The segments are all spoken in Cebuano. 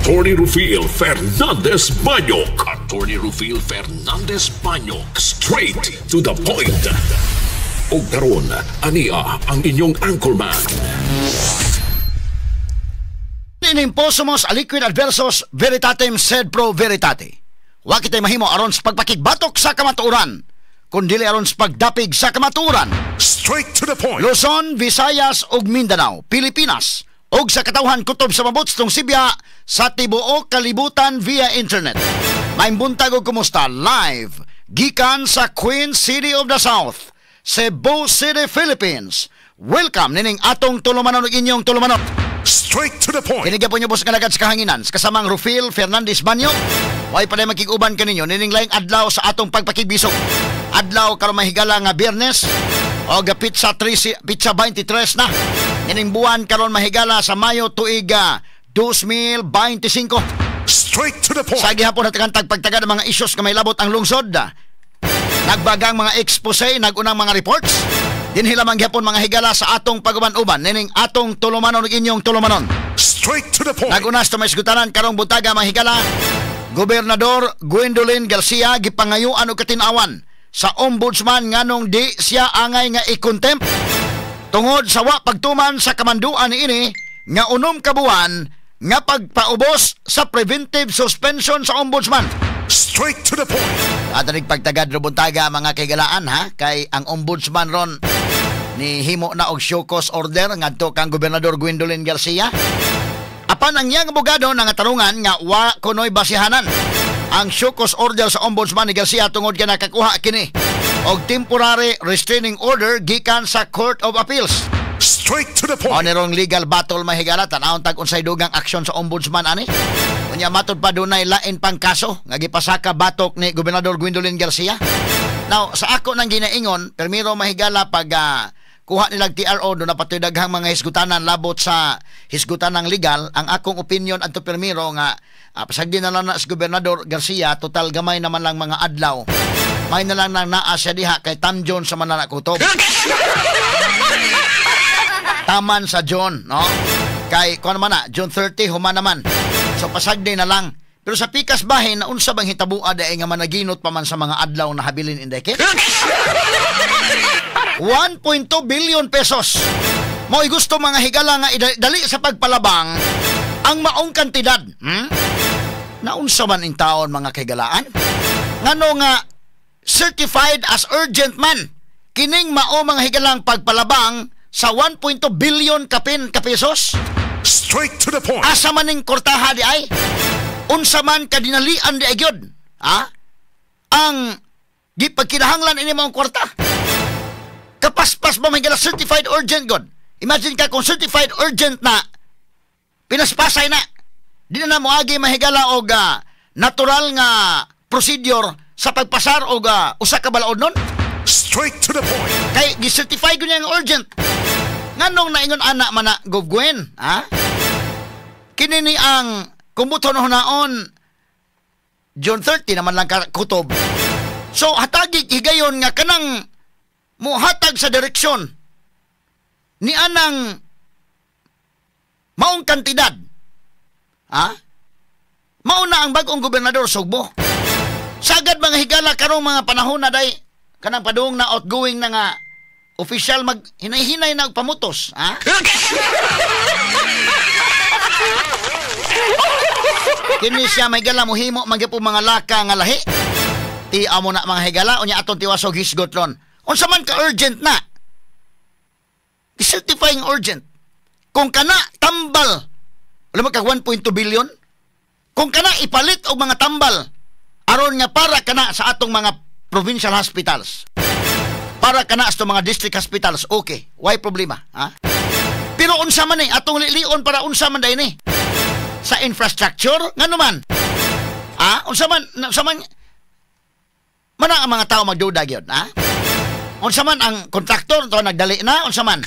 Attorney Rufil Fernandez Banyok. Attorney Rufil Fernandez Banyok. Straight to the point. Og karon, ania ang inyong anchorman. In imposumos aliquid adversos veritatem sed pro veritate. Wa kitay mahimo aron sa pagpakigbatok sa kamatuoran, kundili aron sa pagdapig sa kamatuoran. Straight to the point. Luzon, Visayas ug Mindanao, Pilipinas ug sa katawhan kutob sa mabuts tong Sibya sa tibuok kalibutan via internet. Maayong buntag ug kumusta live gikan sa Queen City of the South, Cebu City, Philippines. Welcome nining atong tulumanon ug inyong tulumanon. Straight to the point. Kini gyapon boss nga lagad sa kahanginan sa kasamang Rufil Fernandez Banyo. Way pa makig-uban kaninyo nining laing adlaw sa atong pagpakigbisog. Adlaw karon, mahigala, nga Biyernes o petsa 3, petsa 23 na nining buwan karon, mahigala, sa Mayo, tuig 2025. Straight to the point. Sa gihapon na tagpagtaga ng mga issues nga may labot ang lungsod. Nagbagang mga expose, nagunang mga reports. Dinhi lamang gihapon, mga higala, sa atong paguban-uban nining atong tulumanon ug inyong tulumanon. Straight to the point. Naguna sa may isgutanan karong buntaga, mga higala, Gobernador Gwendolyn Garcia gipangayuan og katinawan sa ombudsman nganong di siya angay nga i-contempt tungod sa wa pagtuman sa kamanduan niini nga 6 ka buwan nga pagpaubos sa preventive suspension sa ombudsman. Straight to the point. Atanig pagtagad ro buntaga, mga kaigalaan, ha, kay ang ombudsman ron ni himo na og show cause order ngadto kang Gobernador Gwendolyn Garcia. Apan ang iyang abogado nangatarungan nga wa kunoy basihanan ang show cause order sa ombudsman ni Garcia tungod kay nakakuha kini og temporary restraining order gikan sa Court of Appeals. Straight to the O point. Nirong legal battle, mahigala, tan-awon tag unsay dugang aksyon sa ombudsman ani. Unya matud pa dunay lain pang kaso nga gipasaka batok ni Gobernador Gwendolyn Garcia. Now, sa ako nang ginaingon, permiro, mahigala, pag kuha nilag TRO, doon na patoy daghang mga hisgutanan labot sa hisgutan ng legal, ang akong opinion adto permiro nga pasagdi na lang na si Gobernador Garcia, total gamay naman lang mga adlaw. May na lang nang naa siya diha kay Tam John sa manana kutob. Taman sa John, no? Kay kuan naman na, June 30 human naman. So pasagdi na lang. Pero sa pikas bahin na unsa bang hitabua dai nga managinot pa man sa mga adlaw na habilin inday 1.2 billion pesos. Mo'y gusto, mga higala, nga dali sa pagpalabang ang maong kantidad. Naunsa man in taon, mga kahigalaan? Ngano nga certified as urgent man kining mao, mga higalang, pagpalabang sa 1.2 billion kapin kapesos? Straight to the point. Asa man ning kortaha di ay? Unsa man kadinalian di ay gyud? Ha? Ang gipagkinahanglan ini maong kwarta. Kapaspas ba may gala certified urgent god? Imagine ka kung certified urgent na pinaspasay na. Di na na moagi, mahigala, og natural nga procedure sa pagpasar og usa ka balaod nun. Straight to the point. Kay gi-certify ko niya nga urgent. Nganong naingon ana man na, Gov Gwen, ha? Kini ni ang kumbuton hunaon June 30 naman lang ka kutob. So hatagi higayon nga kanang muhatag sa direksyon ni anang maong kantidad. Ha? Mao na ang bagong gobernador Sugbo. Sagad, mga higala, karong mga panahon na day kanang padung na outgoing na nga official mag hinay-hinay na og pamutos, ha? Kini siya may gala mohimo man gyud po mga laka nga lahi. Ti amo na, mga higala, unya aton tiwasog hisgot ron. Unsa man ka urgent na? Certifying urgent. Kung kana tambal, wala man kag 1.2 billion. Kung kana ipalit og mga tambal aron nga para kana sa atong mga provincial hospitals. Para kana sa atong mga district hospitals, okay. Why problema, ha? Pero unsa man eh, atong lilion para unsa man dahil ni? Sa infrastructure, ngano man? Ha? Unsa man mana ang mga tao magduda gyud, ha? Unsa man ang kontraktor to nagdali na, unsa man?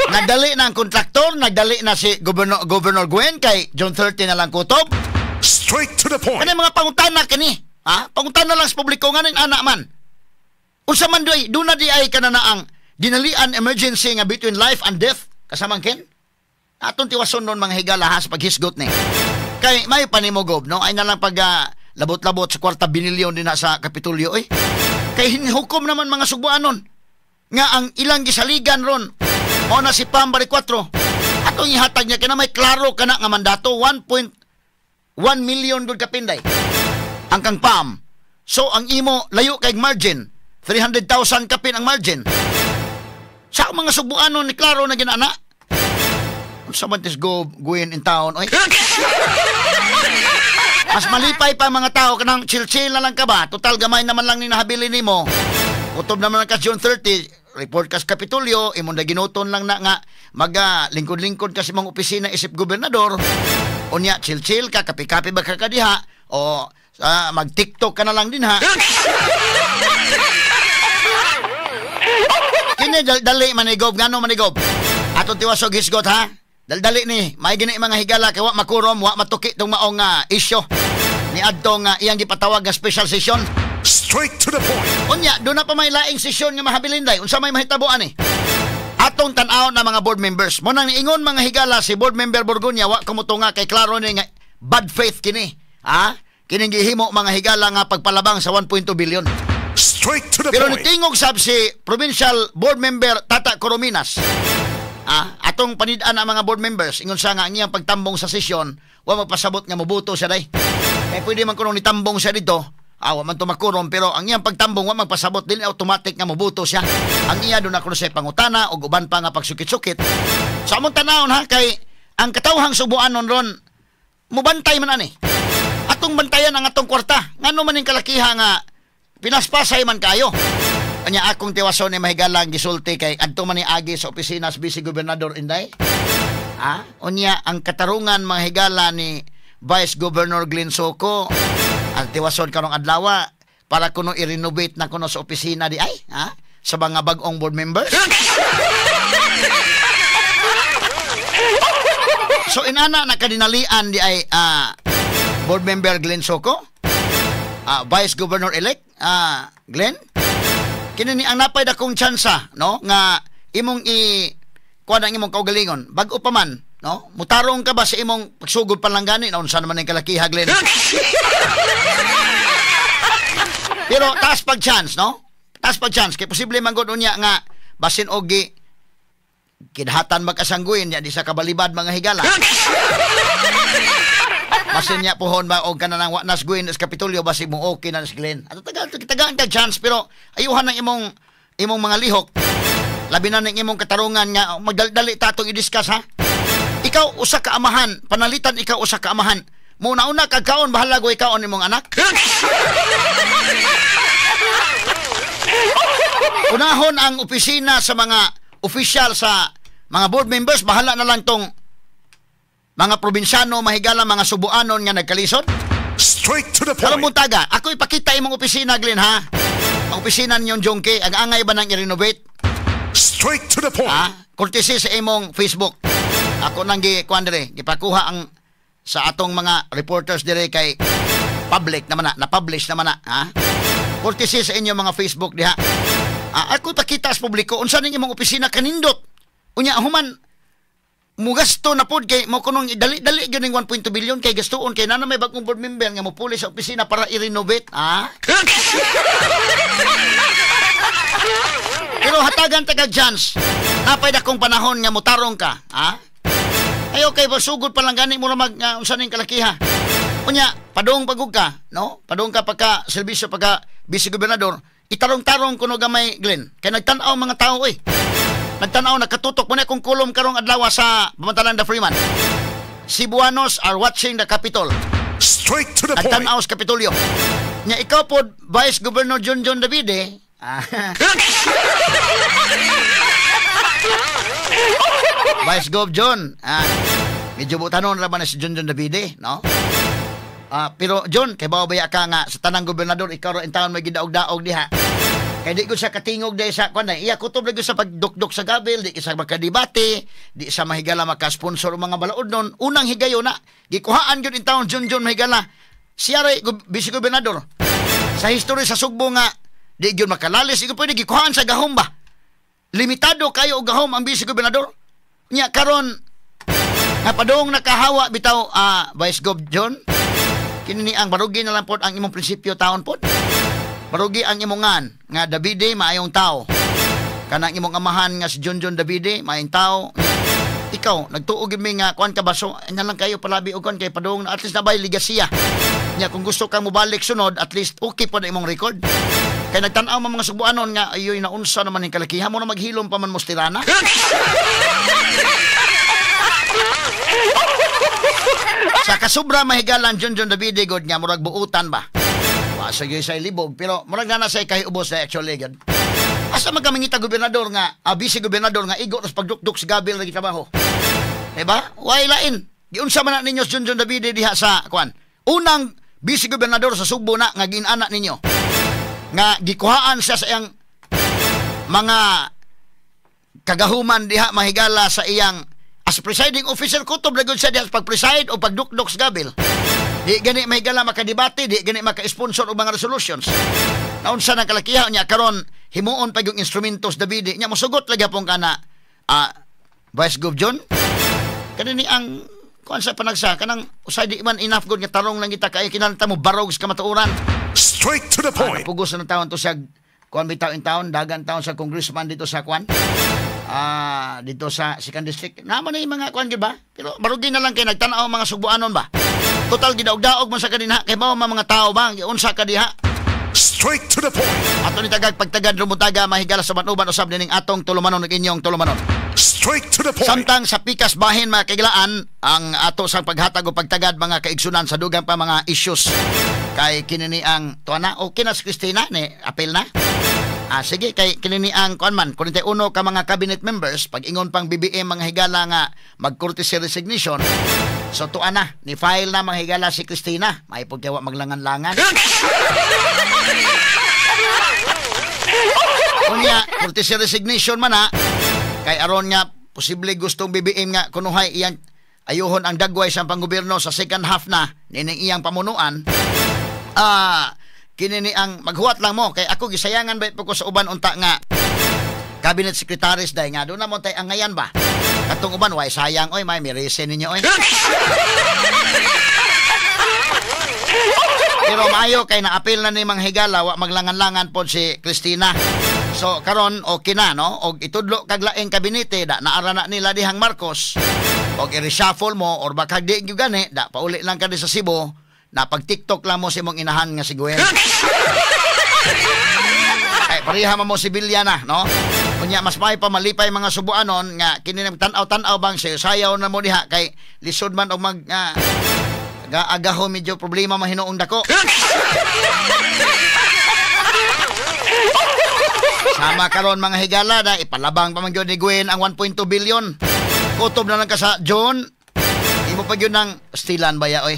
Nagdali na ang kontraktor, nagdali na si Governor Gwen kay June 30 na lang kutob. Straight to the point. Kani mga pangutana kini, ha? Pangutana lang sa publiko nga ning ana man. Unsa man doy, duna di ay kana na ang dinalian emergency nga between life and death. Kasamang Ken? Atong tiwason nun mga higala ha sa paghisgot ni. Kay may panimogob, no? Ay nalang pag labot-labot sa kwarta binilyon din na sa Kapitolyo, eh. Kay hinhukom naman mga Sugbuanon nga ang ilang gisaligan ron mao na si Pam Baricuatro. Atong ihatag niya kay na may klaro kana nga mandato, 1.1 million gud kapinday ang kang Pam. So ang imo layo kay margin, 300,000 kapin ang margin. Sa mga Sugbuanon ni klaro na ginana. Unsa man tis go Gwen in town, oy. Mas malipay pa mga tao kanang chill-chill na lang ka ba? Total gamay naman lang ni nahabili nimo. Kutob naman ka June 30, report ka sa Kapitolyo, imong na ginuton lang na nga mag lingkod-lingkod ka sa imong opisina isip gobernador. Unya chill-chill ka, kapi-kapi ba ka diha o mag-TikTok ka na lang din ha. Kini dali manigob, ngano manigob? Atong tiwasog hisgot ha. Daldali ni, may gini mga higala kay wa makurom, wa matuki tong maong isyo ni adtong iyang gipatawag nga special session. Straight to the point. Unya, doon na pa may laing session nga mahabilin day. Unsa may mahitabo ani? Atong tan-awon na mga board members. Mo nang niingon mga higala si board member Borgonia wa kumutunga kay klaro ni nga bad faith kini. Ha? Kining gihimo mga higala nga pagpalabang sa 1.2 billion. Straight to the Pero point. nitingog sab si provincial board member Tata Corominas. Atong panid-an ang mga board members ingon sa nga ang iyang pagtambong sa sesyon wa magpasabot nga moboto siya day. Kay pwede man kuno nitambong siya dito. Wa man to makurom pero ang iyang pagtambong wa magpasabot dili automatic nga moboto siya. Ang iya do na kuno siya pangutana og uban pa nga pagsukit-sukit. Sa among tanawon ha kay ang katawhang Sugbuanon ron mubantay man ani. Atong bantayan ang atong kwarta. Ngano man ning kalakiha nga pinaspasay man kayo. Anya akong tiwason ni mahigalang gisulti kay adto man ni agi sa opisina sa Vice Gobernador Inday. Unya ang katarungan mga higala ni Vice Governor Glenn Soco ang tiwason karong adlaw para kuno i-renovate na kuno sa opisina di ay, ha? Sa mga bag-ong board members. So inana na kadinalian di ay board member Glenn Soco, Vice Governor elect Glenn. Kini ni ang napay dakong tsansa, no, nga imong i kuan ang imong kaugalingon bag-o pa man, no, mutarong ka ba sa imong pagsugod pa lang gani na unsa naman ang kalakiha Glenn. Pero taas pag chance, no, taas pag chance kay posible man gud unya nga basin og gi kidhatan magkasangguin nya di sa kabalibad mga higala. Basin niya pohon ba og kanang wa nas guin sa Kapitolyo basi mo okay na si Glenn. Ato tagaan kag chance pero ayuhan ang imong mga lihok. Labi na ning imong katarungan nga magdali ta atong i-discuss ha. Ikaw usa ka amahan, panalitan ikaw usa ka amahan. Muna-una kag kaon bahala go ikaon imong anak. Unahon ang opisina sa mga official sa mga board members, bahala na lang tong mga probinsyano, mahigala, mga Subuanon nga nagkalisod. Straight to the point. Karong buntaga, ako ipakita imong opisina, Glenn, ha? Ang opisina ninyong Jongke, ang angay ba nang i-renovate? Straight to the point. Ha? Kurtisi sa imong Facebook. Ako nang gi-kuan dire, gipakuha ang sa atong mga reporters dire kay public naman na, na-publish naman na, ha? Kurtisi sa inyong mga Facebook diha. Ako ipakita sa publiko, unsa ning imong opisina kanindot. Unya, human, mugasto na pod kay mo kunong dali-dali gyud ning 1.2 billion kay gastuon kay nana may bagong board member nga mopuli sa opisina para i-renovate, ha? Pero hatagan ta kag chance. Napay dakong panahon nga motarong ka, ha? Ay okay, sugod pa lang gani mo ra mag unsa ning kalakiha. Unya, padung pagug ka, no? Padung ka pagka serbisyo pagka vice gobernador, itarong-tarong kuno gamay Glenn. Kay nagtan-aw mga tao oy. Nagtanaw, nakatutok mo na kung kulom karong adlaw sa Pamantalan the Freeman. Cebuanos are watching the Capitol. Straight to the point. Nagtanaw sa Kapitolyo. Nya ikaw po, Vice Governor John John Davide. Vice Gov John. Medyo butanon ra ba na si John John Davide, no? Pero John, kay bawa baya ka nga sa tanang gobernador, ikaw ra intaon may gidaog-daog diha. Kay di ko siya katingog dahil sa kuan na iya kutob lagi sa pagdukdok sa gabil, di sa makadebate, di sa mahigala maka-sponsor mga balaod nun. Unang higayon na gikuhaan gyud in taon John John mahigala. Siya ray vice gobernador. Sa history sa Sugbo nga di gyud makalalis, di pwede gikuhaan sa gahom ba. Limitado kayo og gahom ang vice gobernador. Nya karon nga padung nakahawa bitaw, Vice Gov John, kini ni ang barugi na lang pod ang imong prinsipyo taon pod. Barugi ang imong ngan nga Davide maayong tao. Kanang imong amahan nga si John John Davide maayong tao. Ikaw nagtuo gid mi nga kuan ka ba, so na lang kayo palabi og kuan kay padung at least nabay ligasiya. Nya kung gusto kang mobalik sunod, at least okay pod ang imong record. Kay nagtan-aw man mga Subuanon nga ayoy naunsa naman ning kalakihan mo na maghilom pa man mo stirana. Sa kasubra mahigalan John John Davide god nga murag buutan ba. Wa sa gyud say libog pero murag na say kahiubos na actually gyud. Asa man kami ngita gobernador nga vice gobernador nga igo ras pagdukduk sa gabil lagi trabaho. Diba? Way lain. Giunsa man na ninyo John John Davide diha sa kuan. Unang vice gobernador sa Sugbo na nga ginana ninyo. Nga gikuhaan siya sa iyang mga kagahuman diha mahigala sa iyang as presiding officer, kutob lagod siya diha sa pag-preside o pagdukdok sa gabil. Di gani mahigala makadebate, di gani maka-sponsor og mga resolutions. Naunsa nang kalakiha niya karon himuon pa yung instrumentos Davide nya mosugot lagi pong kana Vice Gov John kanini ang kuan sa panagsa kanang usay di man enough good nga tarong lang kita kay kinahanglan mo barog sa kamatuoran. Straight to the point. Pugos na taon to siya kuan bitaw in taon dagan taon sa congressman dito sa kuan. Dito sa second district. Naman na yung mga kuan gyud ba? Pero barugi na lang kay nagtan-aw mga Subuanon ba. Total gidaog-daog man sa kanina kay mao man mga tao ba giunsa ka diha. Straight to the point. Ato ni tagag pagtagad rumutaga mahigala sa uban usab nining atong tulumanon ug inyong tulumanon. Straight to the point. Samtang sa pikas bahin mga kaiglaan ang ato sang paghatag o pagtagad mga kaigsunan sa dugang pa mga issues kay kini ang tuwa na okay na si Christina ni apil na. Sige kay kini ang kuan man 41 ka mga cabinet members pag ingon pang BBM mga higala nga mag-courtesy resignation. So tuwa na ni file na mga higala si Christina may pagkawa maglangan-langan. Unya courtesy resignation man na kay aron nga posible gustong BBM nga kunuhay iyang ayuhon ang dagway sa panggobyerno sa second half na nining iyang pamunuan. Kini ni ang maghuwat lang mo kay ako gisayangan ba po ko sa uban unta nga cabinet secretaries dai nga doon na mo tay angayan ba katong uban way sayang oy may mirese ninyo oy. Pero maayo kay naapil na ni Mang Higala wa maglangan-langan pod si Christina. So karon okay na no og itudlo kag laing kabinete da naara na nila dihang Marcos og i-reshuffle mo or baka di gyud gani da pauli lang ka di sa Cebu na pag TikTok lang mo si mong inahan nga si Gwen. Ay pareha man mo si Bilya na no. Unya mas may pa malipay mga Subuanon nga kini tan-aw-tan-aw bang sayaw na mo diha kay lisod man og mag agaho medyo problema mahinoong dako. Sama karon mga higala na ipalabang pa man gyud ni Gwen ang 1.2 billion. Kutob na lang ka sa John. Imo pa gyud nang stilan baya oy.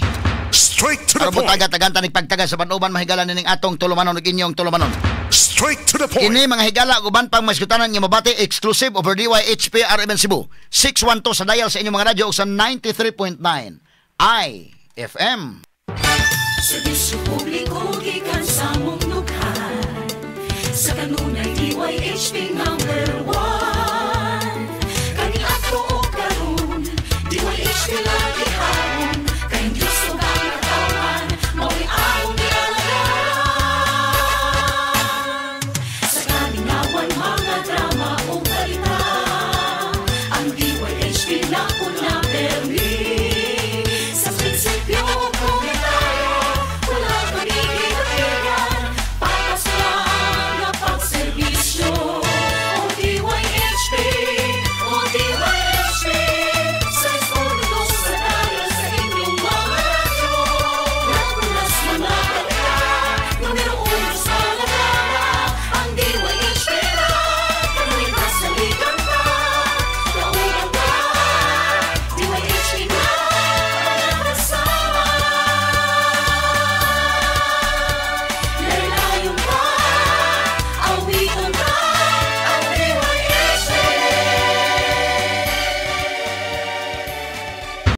Straight to the point. Taga-tagan tanig pagtaga sa panuban mahigala nining atong tulumanon ug inyong tulumanon. Straight to the point. Kini mga higala uban pang masgutanan nga mabati exclusive over DYHP RMN Cebu. 612 sa dial sa inyong mga radyo ug sa 93.9 IFM. Serbisyo publiko gikan sa mong dughan. Sa kanunay DYHP number 1.